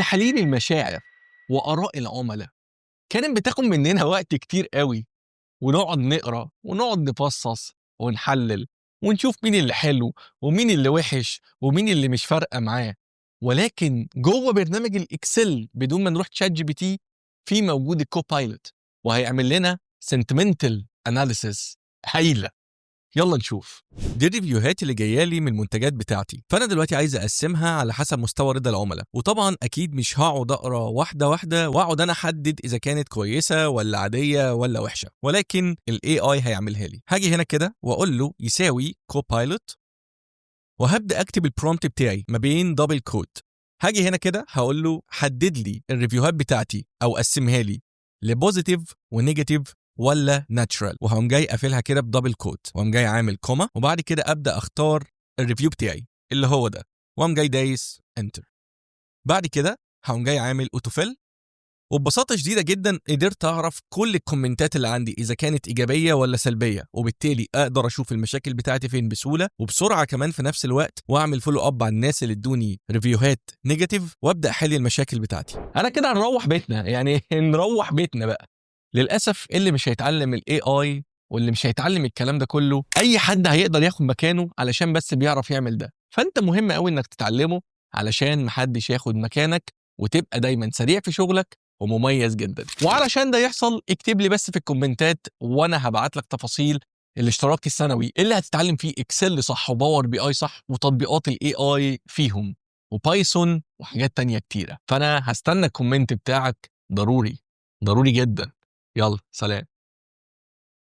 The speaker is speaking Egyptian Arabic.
تحليل المشاعر وآراء العملاء كانت بتاخد مننا وقت كتير قوي، ونقعد نقرا ونقعد نفصص ونحلل ونشوف مين اللي حلو ومين اللي وحش ومين اللي مش فارقه معاه. ولكن جوه برنامج ال Excel بدون ما نروح ChatGPT في موجود ال Copilot، وهيعمل لنا sentimental analysis هايله. يلا نشوف. دي ال review هات اللي جاية لي من المنتجات بتاعتي، فانا دلوقتي عايز اقسمها على حسب مستوى رضا العملاء، وطبعا اكيد مش هقعد اقرا واحدة واحدة واقعد انا احدد اذا كانت كويسة ولا عادية ولا وحشه، ولكن ال AI هيعملها لي. هاجي هنا كده واقول له يساوي Copilot، وهبدا اكتب ال prompt بتاعي ما بين double quote. هاجي هنا كده هقول له حدد لي ال review هات بتاعتي او قسمها لي ل positive و negative ولا neutral، وهقوم جاي قافلها كده ب double quote، وهقوم جاي عامل comma، وبعد كده ابدا اختار ال review بتاعي اللي هو ده، واقوم جاي دايس enter. بعد كده هقوم جاي عامل autofill، وببساطة شديدة جدا قدرت اعرف كل ال comment ات اللي عندي اذا كانت ايجابية ولا سلبيه، وبالتالي اقدر اشوف المشاكل بتاعتي فين بسهولة وبسرعة كمان في نفس الوقت، واعمل follow up على الناس اللي ادوني review هات negative، وابدا احل المشاكل بتاعتي. انا كده هنروح بيتنا، يعني نروح بيتنا بقى. للاسف اللي مش هيتعلم ال AI واللي مش هيتعلم الكلام ده كله، اي حد هيقدر ياخد مكانه علشان بس بيعرف يعمل ده. فانت مهم قوي انك تتعلمه علشان محدش ياخد مكانك، وتبقى دايما سريع في شغلك ومميز جدا. وعلشان ده يحصل اكتب لي بس في ال comment ات وانا هبعت لك تفاصيل الاشتراك السنوي اللي هتتعلم فيه Excel صح و Power BI صح وتطبيقات ال AI فيهم و Python وحاجات تانية كتيرة. فانا هستنى ال comment بتاعك ضروري ضروري جدا. يلا سلام.